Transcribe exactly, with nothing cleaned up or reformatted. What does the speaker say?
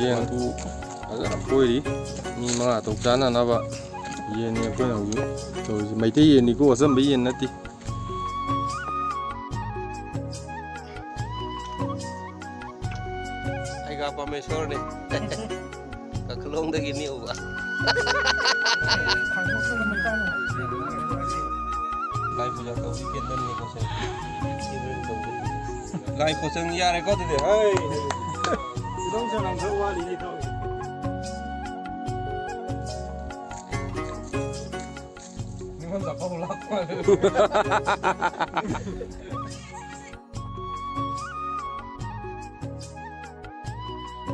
ꯌꯦꯟ ꯐꯖꯅ ꯐꯣꯏꯔꯤ꯫ ꯃꯤ ꯃꯉꯥ ꯇꯔꯨꯛ ꯆꯥꯅꯅꯕ ꯌꯦꯟꯅꯤ ꯑꯩꯈꯣꯏꯅ ꯍꯧꯖꯤꯛ ꯇꯧꯔꯤꯁꯦ꯫ ꯃꯩꯇꯩ ꯌꯦꯟꯅꯤꯀꯣ, ꯑꯆꯝꯕ ꯌꯦꯟ ꯅꯠꯇꯦ꯫ ꯑꯩꯒ ꯄꯔꯃꯦꯁꯣꯔꯅꯤ꯫ ꯀꯥꯈꯂꯣꯡꯗꯒꯤꯅꯤ ꯎꯕ꯫ ꯂꯥꯏ ꯄꯨꯖꯥ ꯇꯧꯕꯤ ꯀꯦꯟꯗꯜꯅꯤꯀꯣ ꯁꯦ꯫ ꯂꯥꯏ ꯄꯣꯠꯆꯪ ꯌꯥꯔꯦꯀꯣ ꯑꯗꯨꯗꯤ꯫ ꯍꯩ꯫ ꯐꯤꯂꯝ ꯁꯅꯥꯝ ꯈꯔ ꯋꯥꯠꯂꯤꯅꯦ ꯇꯧꯔꯤ꯫ ꯅꯤꯉꯣꯜ ꯆꯥꯛꯀꯧꯕ ꯂꯥꯛꯄ꯫